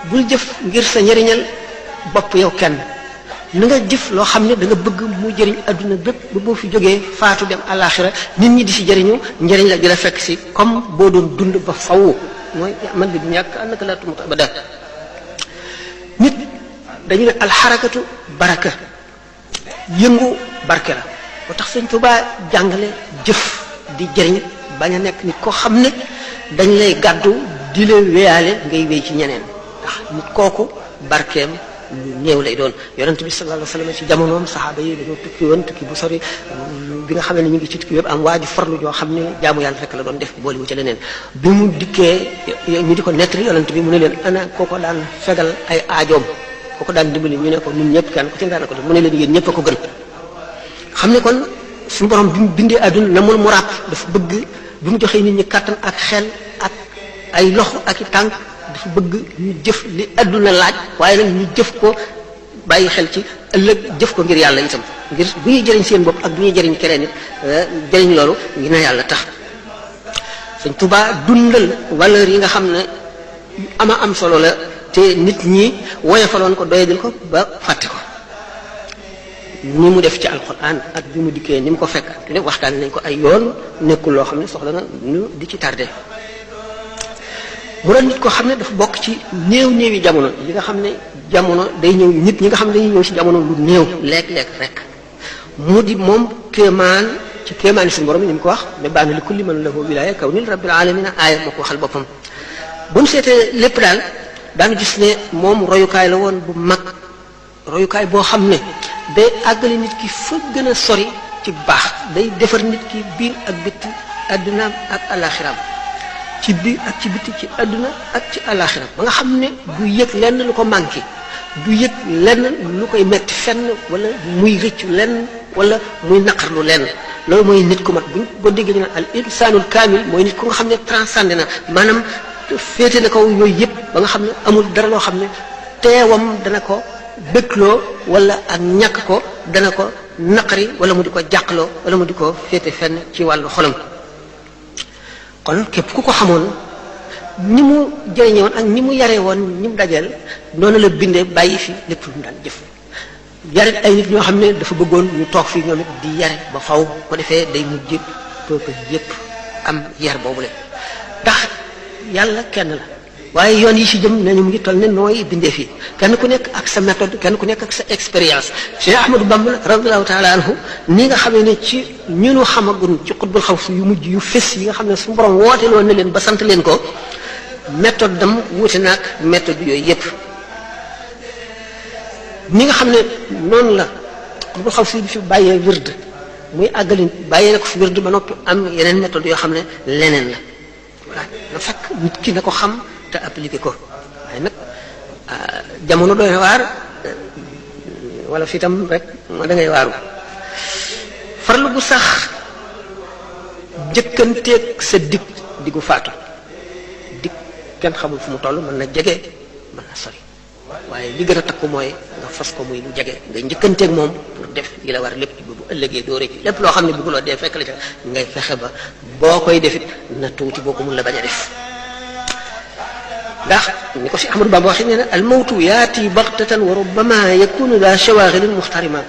bul jëf ngir sa njëriñal bopp yow kenn na nga jëf loo xam ne da nga bëgg mu jëriñ adduna bépp ba boo fi jógee faatu dem àllaaxira nit ñi di si jëriñu njëriñ la di la fekk si comme boo doon dund ba faw mooy man bi du ñàkk annaka laa tamuutu abadan nit dañu ne alxarakatu baraka yëngu barke la moo tax Sëñ Tuubaa jàngale jëf di jëriñ bañ a nekk nit koo xam ne dañ lay gàddu di la wéyaale ngay wéy ci ñeneen ndax nit kooku barkeem lu néew lay doon yonent bi sallallahu alayhi wasallam ci jamonoom saxaaba yi dañoo tukki woon tukki bu sori bi nga xam ne ñu ngi ci tukki yëpp am waa ji farlu joo xam ne jaamu yàlla rek la doon def boole wu ci leneen bi mu dikkee ñu di ko nettali yonent bi mu ne leen ana kooko daan fegal ay aajoom kooko daan dimbali ñu ne ko ñun ñëpp kenn ku ci daan ko def mu ne leen yéen ñëpp a ko gën xam ne kon suñu borom bi mu bindee àdduna namul mu ràpp dafa bëgg bi mu joxee nit ñi kàttan ak xel ak ay loxo ak i tànk dafa bëgg ñu jëf li àdduna laaj waaye nag ñu jëf ko bàyyi xel ci ëllëg jëf ko ngir yàlla itam ngir bu ñuy jëriñ seen bopp ak bu ñuy jëriñ keneen it jëriñ loolu ngi na yàlla tax Sëñ Tuubaa dundal valeur yi nga xam ne ama am solo la te nit ñi woyofaloon ko doyadil ko ba fàtte ko ni mu def ci alquran ak bi mu dikkee ni mu ko fekk te ne waxtaan nañ ko ay yoon nekkul loo xam ne soxla na ñu di ci tardé mu doon nit koo xam ne dafa bokk ci néewi jamono yi nga xam ne jamono day ñëw nit ñi nga xam ne dañuy ñëw ci jamono lu néew léeg-léeg rek mu di moom kéemaan ci kéemaani suñu borom ni mu ko wax mais baana li kulli man lahu wilaaya kaw nil rabbil alamina aaya moo ko waxal boppam bu mu seetee lépp daal daanu gis ne moom royukaay la woon bu mag royukaay boo xam ne day àggale nit ki fa gën a sori ci baax day defar nit ki biir ak bitti addunaam ak alaxiraam ci biir ak ci bitti ci adduna ak ci alaxiraam ba nga xam ne du yëg lenn lu ko manqué du yëg lenn lu koy metti fenn wala muy rëccu lenn wala muy naqarlu lenn loolu mooy nit ku mat buñ boo déggee ñu ne al insanul kaamil mooy nit ku nga xam ne transcendé na maanaam féete na kaw yooyu yëpp ba nga xam ne amul dara loo xam ne teewam dana ko bëggloo wala ak ñàkk ko dana ko naqari wala mu di ko jàqloo wala mu di ko féete fenn ci wàllu xolam kon képp ku ko xamoon ni mu jëriñe woon ak ni mu yaree woon ñi mu dajeel noonu la bindee bàyyi fi lépp lu mu daan jëf yarit ay nit ñoo xam ne dafa bëggoon ñu toog fii ñoom it di yare ba faw ko defee day mujj peuple yépp am yar boobule ndax yàlla kenn la waaye yoon yi ci jëm nañu mu ngi toll ne nooy bindee fii kenn ku nekk ak sa méthode kenn ku nekk ak sa expérience Cheikh Ahmadou Bamba radiyallahu taala anhu ni nga xamee ne ci ñunu xamagun ci xutbul xaws yu mujj yu fés yi nga xam ne su borom woote loon na leen ba sant leen ko méthode dam wuute naag méthode yooyu yépp ni nga xam ne noonu la xutbul xaws bi fi bàyyee wird muy àggali bàyyee na ko fi wird ba noppi am yeneen méthode yoo xam ne leneen la voilà na fekk nit ki na ko xam te appliqué ko waaye nag jamono doy na waar wala fii tam rek da ngay waaru farlu gu sax jëkkanteeg sa diggu faatu dig kenn xamul fu mu toll mën na jege mën na sori waaye li gën a takku mooy nga fas ko muy lu jege nga njëkkanteeg moom pour def li la war lépp bu ëllëgee doo rëcc lépp loo xam ne bëgguloo dee fekk la ca ngay fexe ba boo koy defit na tuuti boo ko mun la bañ a def ndax ni ko si Ahmadou Bamba waxee nee na al mawtu yaati baxtatan wa rubbama yakunu daa shawaghilin muxtarima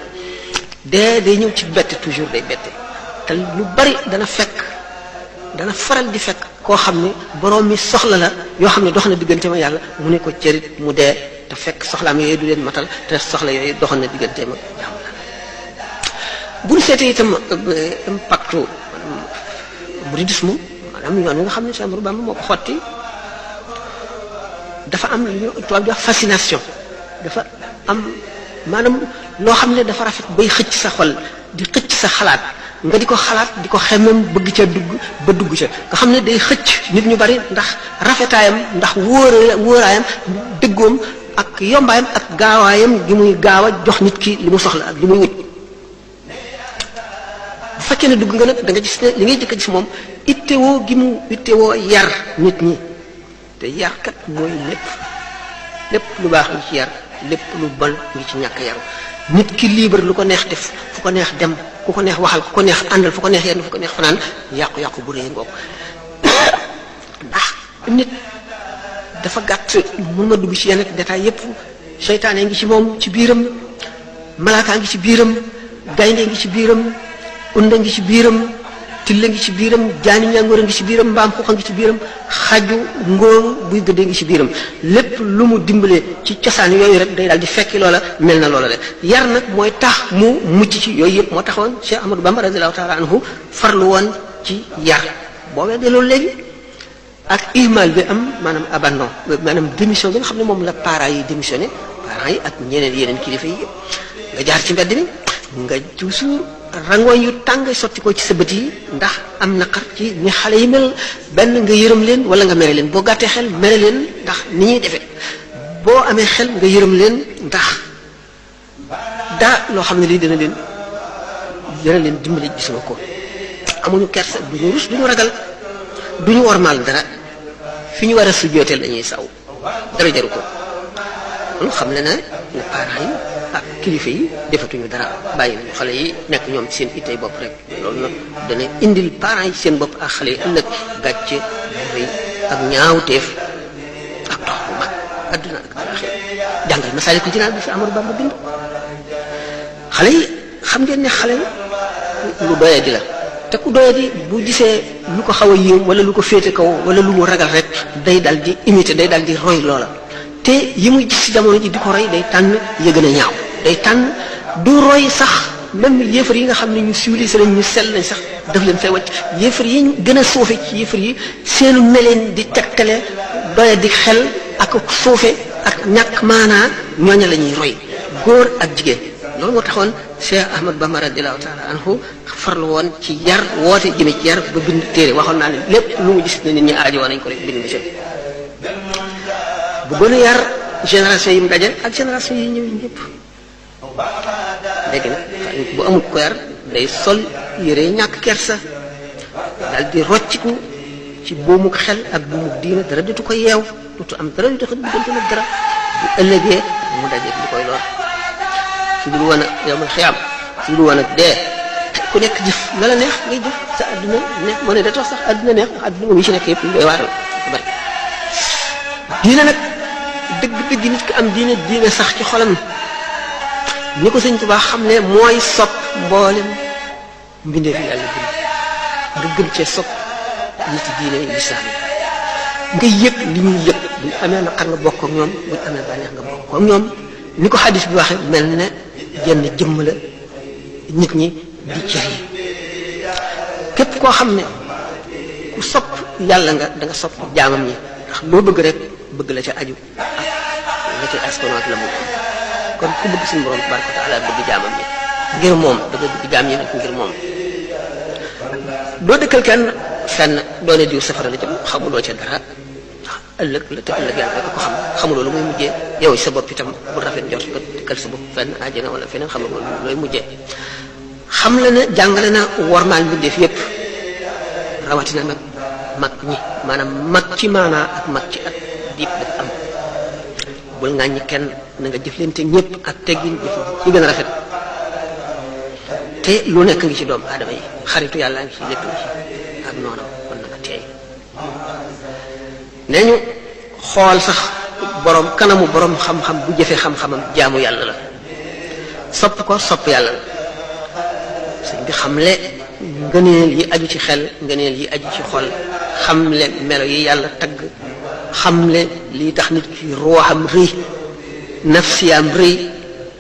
day ñëw ci bette toujours day bette te lu bari dana faral di fekk koo xam ne borom mi soxla la yoo xam ne dox na diggante ma yàlla mu ne ko cërit mu dee te fekk soxlaam yooyu du leen matal te soxla yooyu doxoon na diggante ma jàmm la bu ñu seetee itam impactu mouridisme maanaam yoon wi nga xam ne si Ahmadou Bamba moo ko xotti dafa am lu ñu tubaab di wax fascination dafa am maanaam loo xam ne dafa rafet bay xëcc sa xol di xëcc sa xalaat nga di ko xalaat di ko xemmem bëgg ca dugg ba dugg ca nga xam ne day xëcc nit ñu bari ndax rafetaayam ndax wóoraayam dëggoom ak yombaayam ak gaawaayam gi muy gaaw a jox nit ki li mu soxla ak li muy wut bu fekkee ne dugg nga nag da nga gis ne li ngay jëkk a gis moom ittewoo gi mu ittewoo yar nit ñi te yarkat mooy lépp lu baax ngi ci yar lépp lu bon ngi ci ñàkk yaru nit ki libre lu ko neex def fu ko neex dem ku ko neex waxal ku ko neex àndal fu ko neex yenn fu ko neex fanaan yàqu-yàqu bu rëy ngoog ndax nit dafa gàtt mun ma dugg ci yenn détails yépp seytaane ngi ci moom ci biiram malaakaa ngi ci biiram gaynde ngi ci biiram unda ngi ci biiram tilla ngi ci biiram jaani ñàngoor a ngi ci biiram mbaam xuuxa ngi ci biiram xaju ngóor buy gëddee ngi ci biiram lépp lu mu dimbalee ci cosaan yooyu rek day daal di fekki loola mel na loola de yar nag mooy tax mu mucc ci yooyu yëpp moo taxoon Cheikh Ahmadou Bamba radiyallahu taala anhu farlu woon ci yar boo weddee loolu léegi ak ihmal bi am maanaam abandon maanaam démission bi nga xam ne moom la parents yi démissionné parents yi ak ñeneen yeneen kilifa yi nga jaar ci mbedd mi nga toujours rangooñ yu tàng sotti ko ci sa bët yi ndax am naqar ci ni xale yi mel benn nga yërëm leen wala nga mere leen boo gàttee xel mere leen ndax ni ñuy defee boo amee xel nga yërëm leen ndax daa loo xam ne lii dina leen dimbali gis nga ko amuñu kersa duñu rus duñu ragal duñu wormaal dara fi ñu war a sujjooteel dañuy saw dara jaru ko loolu xam ne na parents yi ak kilifa yi defatuñu dara bàyyi nañu xale yi nekk ñoom ci seen ittey bopp rek loolu nag dana indil parents yi seen bopp ak xale yi ëllëg gàcce bu rëy ak ñaawteef ak dox bu mag adduna ak alaxira jàngal Masaalikul Jinaan bi fi Amadou Bamba bind xale yi xam ngeen ne xale lu doyee di la te ku doyee di bu gisee lu ko xaw a yéem wala lu ko féete kaw wala lu mu ragal rek day dal di imiter day dal di roy loola te yi muy gis ci jamono ji di ko roy day tànn ya gën a ñaaw day tànn du roy sax même yéefar yi nga xam ne ñu civilisé lañ ñu sell lañ sax daf leen fay wàcc yéefar yi ñu gën a suufe ci yéefar yi seenu meleen di tegtale doye di xel ak suufe ak ñàkk maanaa ñooña la ñuy roy góor ak jigéen loolu moo taxoon Cheikh Ahmad Bamba radiyallahu taala anhu farlu woon ci yar woote jëme ci yar ba bind téere waxoon naa ne lépp lu mu gis ne nit ñi aajowoo nañ ko rek bind ci bu gën a yar génération yi mu daje ak génération yi ñëw ñëpp léegi nag bu amul ko yar day sol yére ñàkk kersa daal di rocciku ci buumu xel ak buumu diina dara dutu ko yeew dutu am dara dutu ko diggante nag dara bu ëllëgee mu daje li koy lor su dul woon ak yow man xiyaam su dul woon ak dee ku nekk jëf la la neex ngay jëf sa adduna neex moo ne da tax sax adduna neex ndax adduna moom yi ci nekk yëpp ñu koy waaral bari diina nag dëgg nit ki am diine sax ci xolam ni ko Sëñ Tuubaa xam ne mooy sopp mboolem mbindeef yi yàlla bind nga gën cee sopp nit diine lislaam nga yëg li ñuy yëg buñ amee naqar nga bokk ak ñoom buñ amee bànneex nga bokk ak ñoom ni ko xadis bi waxee mel ne jenn jëmm la nit ñi di cër yi képp koo xam ne ku sopp yàlla nga da nga sopp jaamam ñi ndax loo bëgg rek bëgg la ca aju ak la ca askanoo la mu kon ku bëgg suñu borom tabaraka wa taala bëgg jaamam ñi ngir moom da nga bëgg jaam ñi nag ngir moom doo dëkkal kenn fenn doone diw safara la jëm xamuloo ca dara ëllëg la te ëllëg yàlla rek ko xam xamuloo lu muy mujjee yow sa bopp itam bu rafet jot nga dëkkal sa bopp fenn àjjana wala feneen xamuloo looy mujjee xam la ne jàngale na wormaal mbindeef yépp rawatina nag mag ñi maanaam mag ci maanaa ak mag ci at diib dafa am bul ŋàññi kenn na nga jëflante ñëpp ak teggin ñi gën a rafet te lu nekk ngi ci doomu aadama yi xaritu yàlla ngi ci lépp ngi ci ak noonam kon na nga teey nee ñu xool sax borom kanamu borom xam-xam bu jëfee xam-xamam jaamu yàlla la sopp ko sopp yàlla la sëñ bi xamle ngëneel yi aju ci xel ngëneel yi aju ci xol xamle melo yi yàlla tagg xamle lii tax nit ki ruuxam rëy nafsiyaam rëy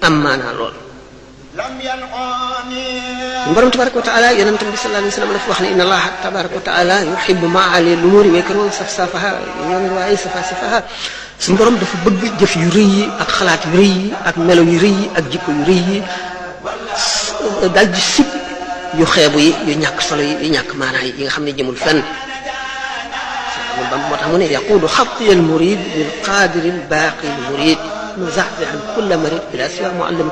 am maanaa lool borom tabaraka wa taala yonent bi sallallahu alayhi wa sallam dafa wax ne inna allaha tabaraka wa taala yuhibbu maali lumuri wa yakrahu safsafaha yoon waaye safasifaha suñu borom dafa bëgg jëf yu rëy yi ak xalaat yu rëy yi ak melo yu rëy yi ak jikko yu rëy yi daal di sib yu xeebu yi yu ñàkk solo yi yu ñàkk maanaa yi nga xam ne jëmul fenn moo tax mu ne yaquudu xatiya al murid bil qaadiri al baaqi al murid muzaxzixan kulla marid ila siwa muallim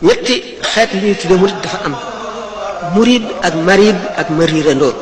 ñetti xeet li ñuy tudde murid dafa am murid ak marid ak marirandoo